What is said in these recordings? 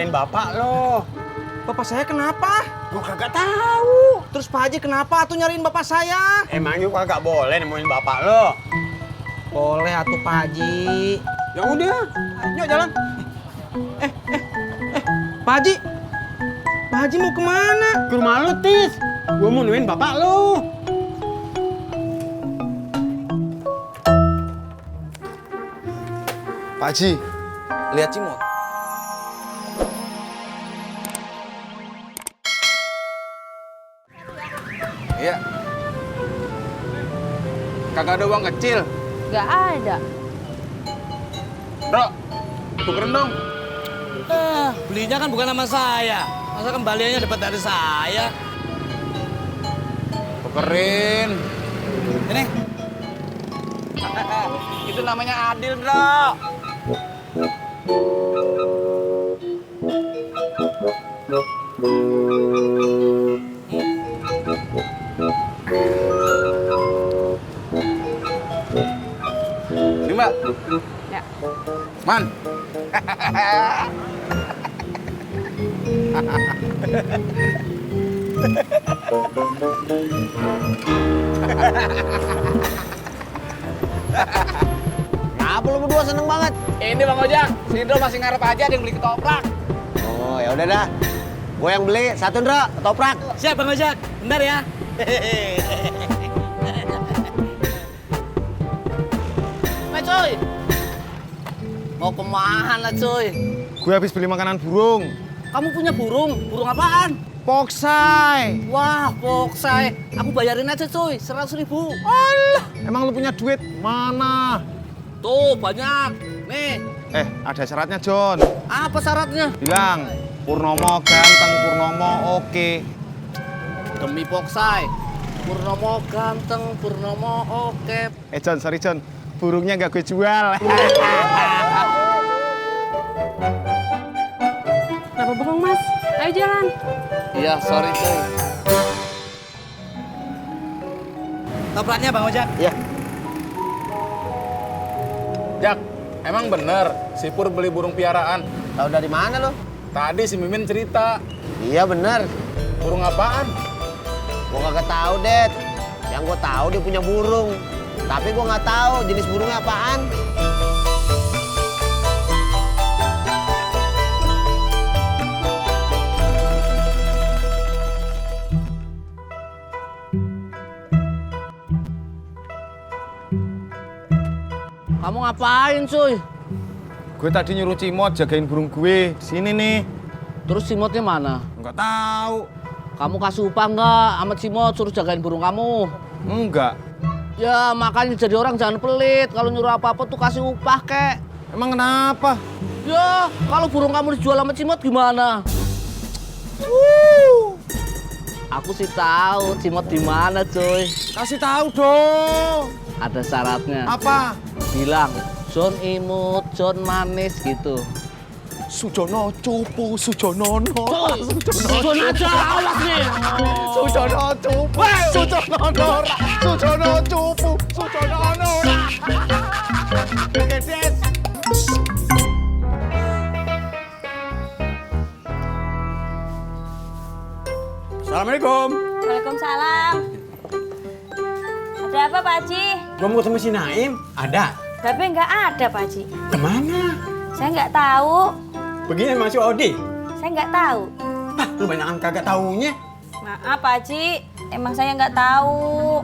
Bapak lo. Bapak saya kenapa? Gua kagak tahu. Terus Pak Haji kenapa tuh nyariin bapak saya? Emangnya gua kagak boleh nemuin bapak lo? Boleh atuh Pak Haji. Ya udah, yuk jalan. Pak Haji. Pak Haji mau kemana? Ke rumah lo, Tis. Gua mau nemuin bapak lo. Pak Haji, Lihat Cimot. Iya. Kagak ada uang kecil. Gak ada. Bro, tukerin dong. Belinya kan bukan nama saya. Masa kembaliannya dapat dari saya? Tukerin. Ini. Itu namanya adil, Bro. Ini, Mbak. Ya. Man. kenapa lu berdua seneng banget? Ini Bang Ojak, si Indro masih ngarep aja ada yang beli ketoprak. Oh ya udah dah, gue yang beli satu Ndro, ketoprak. Siap Bang Ojak. Bentar ya. Cuy. Mau kemana cuy? Gue habis beli makanan burung. Kamu punya burung? Burung apaan? Poksai. Wah, poksai. Aku bayarin aja cuy, 100.000. Alah, emang lu punya duit? Mana? Tuh, banyak. Nih, Ada syaratnya John. apa syaratnya? Bilang, Purnomo ganteng, Purnomo oke. Demi poksai. Purnomo ganteng, Purnomo oke. John, sorry John, burungnya nggak gue jual. Kenapa bengong, Mas? Ayo jalan. Iya, sorry cuy. Topraknya Bang Ojak. Iya. Jak, emang bener si Pur beli burung piaraan? Tahu dari mana lo? Tadi si Mimin cerita. Iya bener. Burung apaan? Gue kagak tahu, Det. Yang gue tahu dia punya burung. Tapi gue nggak tahu jenis burungnya apaan. Kamu ngapain cuy? Gue tadi nyuruh Cimot jagain burung gue. Sini nih. Terus Cimotnya mana? Nggak tahu. Kamu kasih upah nggak sama Cimot suruh jagain burung kamu? Enggak. Ya makanya jadi orang jangan pelit. Kalau nyuruh apa-apa tuh kasih upah kek. Emang kenapa? Ya kalau burung kamu dijual sama Cimot gimana? Aku sih tahu Cimot di mana cuy. Kasih tahu dong. Ada syaratnya. Apa? Bilang John imut, John manis gitu. Sujono cupu, Sujono no. John aja awas nih. Sujono cupu, Sujono nora. Sujono cupu, Sujono nora. Gedes. Assalamualaikum. Waalaikumsalam. Ada apa, Pak Haji? Gua mau ketemu si Naim. Ada. Tapi nggak ada, Pak Haji. Kemana? Saya nggak tahu. Begini sama si Odi. Saya nggak tahu. Ah, lu banyakan kagak taunya. Maaf, Pak Haji. Emang saya nggak tahu.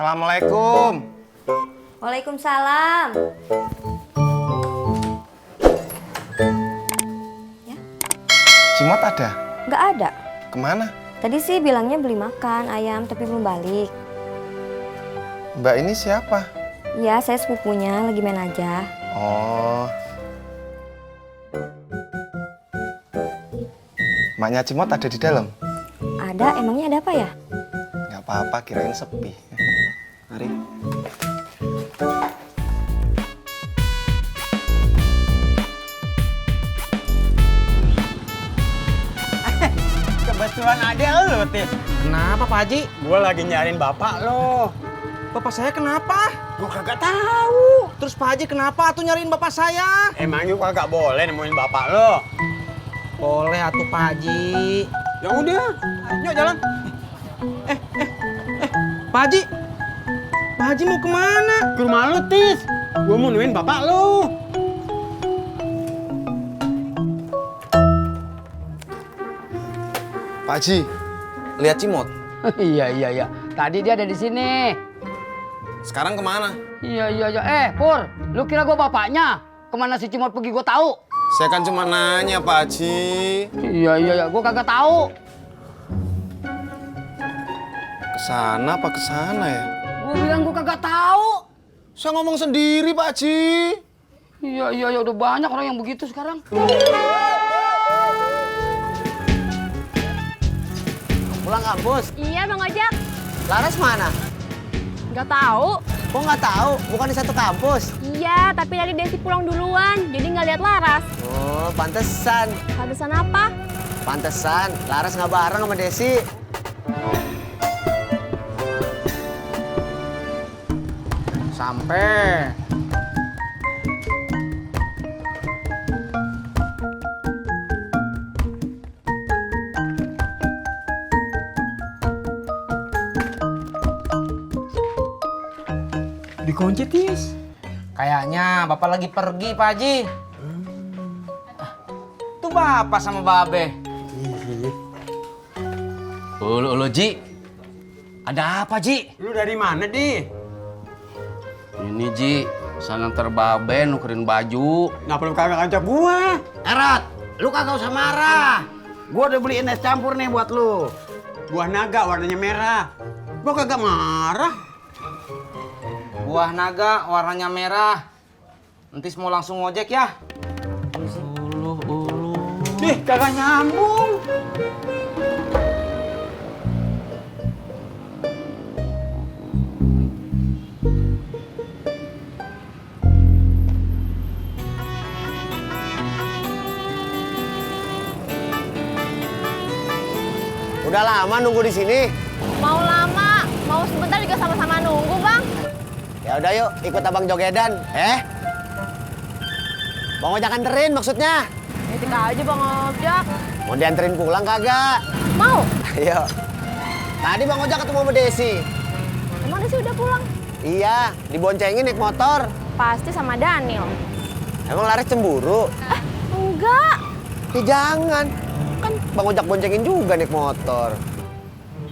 Assalamualaikum. Waalaikumsalam. Cimot ada? Nggak ada. Kemana? Tadi sih bilangnya beli makan ayam, tapi belum balik. Mbak ini siapa? Iya, saya sepupunya, lagi main aja. Oh. Maknya Cimot ada di dalam? Ada, emangnya ada apa ya? Nggak apa-apa, kirain sepi. Mari. lo, Tis. Kenapa Pak Haji? Gue lagi nyariin bapak lo. Bapak saya kenapa? Gue kagak tahu. Terus Pak Haji kenapa tuh nyariin bapak saya? Emangnya gue kagak boleh nemuin bapak lo? Boleh atuh Pak Haji. Ya udah, yuk jalan. Pak Haji. Pak Haji mau kemana? Ke rumah lo, Tis. Gue mau nemuin bapak lo. Pak Haji, lihat Cimot. Iya. Tadi dia ada di sini. Sekarang kemana? Iya. Pur, lu kira gua bapaknya? Kemana si Cimot pergi gua tahu? Saya kan cuma nanya Pak Haji. Iya, gua kagak tahu. Kesana apa kesana ya? Gua bilang gua kagak tahu. Saya ngomong sendiri Pak Haji. Iya, udah banyak orang yang begitu sekarang. Pulang kampus. Iya, Bang Ojek. Laras mana? Nggak tahu. Kok nggak tahu? Bukan di satu kampus. Iya, tapi tadi Desi pulang duluan, jadi nggak lihat Laras. Oh, pantesan. Pantesan apa? Pantesan. Laras nggak bareng sama Desi. Sampai. Dikunci, Tis. Kayaknya bapak lagi pergi Pak Haji. Tuh bapak sama babe. Ulu Ji. Ada apa Ji? Lu dari mana, Di? Ini Ji, saya nganter babe nukerin baju. Ngapa lu kagak ngajak gua? Erat, lu kagak usah marah. Gua udah beliin es campur nih buat lu. Buah naga warnanya merah. Gua kagak marah. Buah naga warnanya merah. Entis mau langsung ngojek ya? Dih, kagak nyambung. Udah lama nunggu di sini. Mau lama, mau sebentar juga sama-sama nunggu, Bang. Ya udah yuk, ikut abang jogedan. Bang Ojak anterin maksudnya. Nitip aja Bang Ojek. Mau dianterin pulang kagak? Mau? Ayo. Tadi Bang Ojak ketemu sama Desi. Emang Desi udah pulang? Iya, diboncengin naik motor. Pasti sama Daniel. Emang Laras cemburu? Enggak. Ya jangan. Kan Bang Ojak boncengin juga naik motor.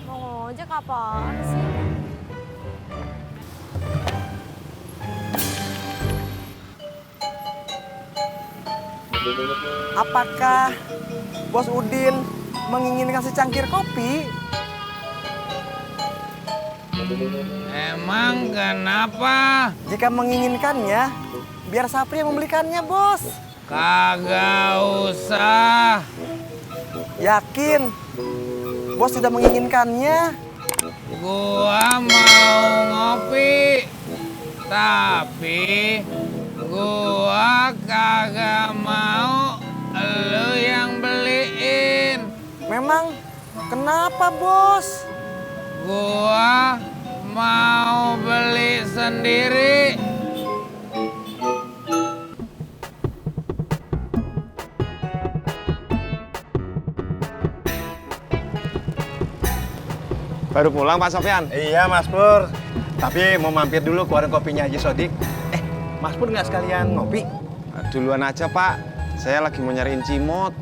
Bang Ojek apaan sih? Apakah Bos Udin menginginkan secangkir kopi? Emang kenapa? Jika menginginkannya, biar Sapri yang membelikannya, Bos. Kagak usah. Yakin? Bos sudah menginginkannya. Gua mau ngopi. Tapi gua kagak mau lu yang beliin. Memang kenapa, Bos? Gua mau beli sendiri. Baru pulang Pak Sofyan? Iya Mas Pur. Tapi mau mampir dulu ke warung kopinya Haji Sodik. Mas Pur nggak sekalian ngopi? Duluan aja Pak. Saya lagi mau nyariin Cimot.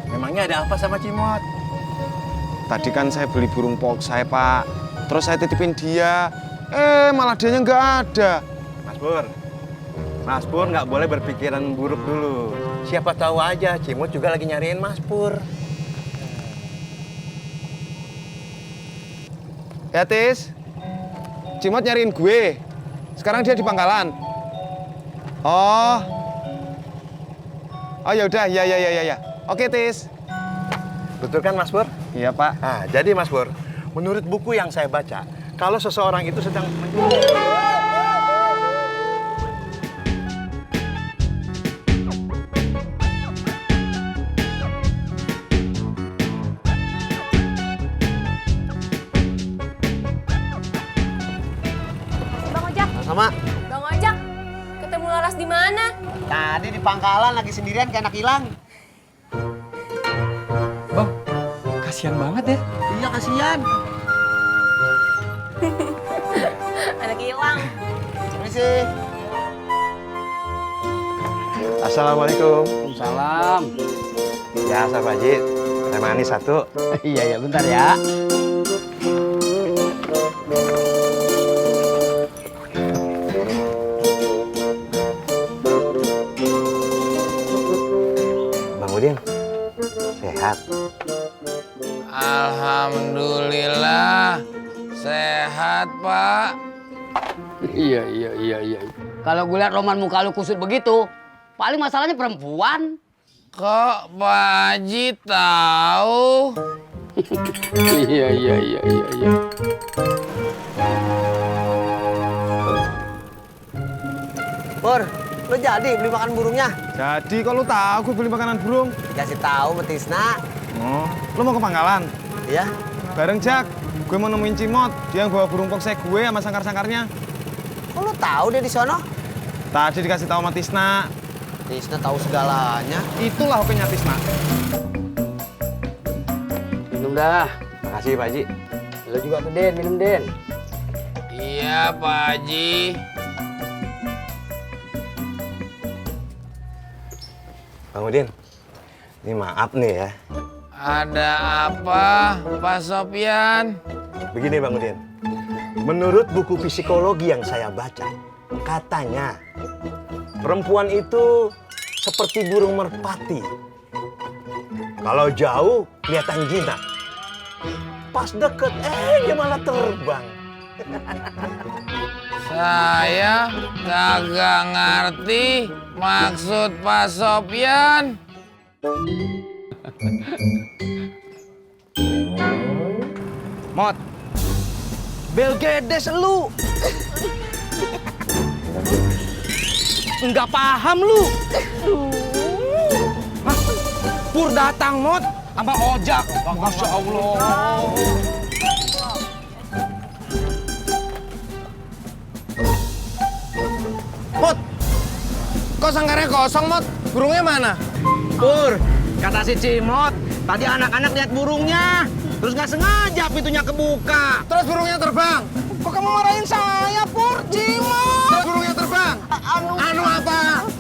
Memangnya ada apa sama Cimot? Tadi kan saya beli burung pok saya Pak. Terus saya titipin dia. Malah dianya nggak ada. Mas Pur nggak boleh berpikiran buruk dulu. Siapa tahu aja Cimot juga lagi nyariin Mas Pur. Ya Tis, Cimot nyariin gue. Sekarang dia di Pangkalan. Oh ya udah, ya. Oke Tis. Betul kan Mas Pur? Iya Pak. Nah, jadi Mas Pur, menurut buku yang saya baca, kalau seseorang itu sedang Sama-sama. Bang Ojak, ketemu Laras di mana? Tadi di pangkalan lagi sendirian kayak anak hilang. Bang, kasihan banget ya. Iya kasihan. Anak hilang. Permisi. Assalamualaikum. Salam. Biasa Pak Haji, teh manis satu. Iya, bentar ya. Bang Udin, sehat? Alhamdulillah sehat, Pak. Iya. Kalau gue liat Roman muka lu kusut begitu, paling masalahnya perempuan. Kok Pak Haji tahu? Iya. Pur, lu jadi beli makan burungnya? Jadi kok lu tahu gue beli makanan burung? Kasih tahu sama Tisna. Oh, lu mau ke Pangkalan? Iya. Bareng Jak, gue mau nemuin Cimot. Dia yang bawa burung poksek gue sama sangkar-sangkarnya. Kok lu tahu dia di sono? Tadi dikasih tahu sama Tisna. Tisna tahu segalanya. Itulah HP-nya Tisna. Minum dah. Makasih Pak Haji. Lu juga tuh, Den, minum, Den. Iya, Pak Haji. Bang Udin, ini maaf nih ya. Ada apa, Pak Sopyan? Begini Bang Udin, menurut buku psikologi yang saya baca, katanya perempuan itu seperti burung merpati. Kalau jauh kelihatan jinak, pas deket dia malah terbang. Saya kagak ngerti maksud Pak Sopyan. Mot, bel gedes lu. Nggak paham lu. Hah? Pur datang, Mot, sama Ojak. Masya Allah. Mot, kok sangkarnya kosong, Mot? Burungnya mana? Pur, kata si Cimot, tadi anak-anak lihat burungnya, terus nggak sengaja pintunya kebuka. Terus burungnya terbang. Kok kamu marahin saya, Pur? Cimot! Terus burungnya terbang. Anu apa?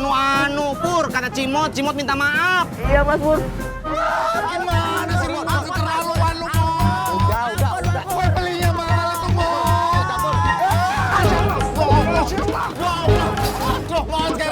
Anu, Pur, kata Cimot minta maaf. Iya, Mas Pur. Gimana sih lu? Keterlaluan lu, Mot. Udah. Gue belinya mahal itu, Mot. Mot, sekarang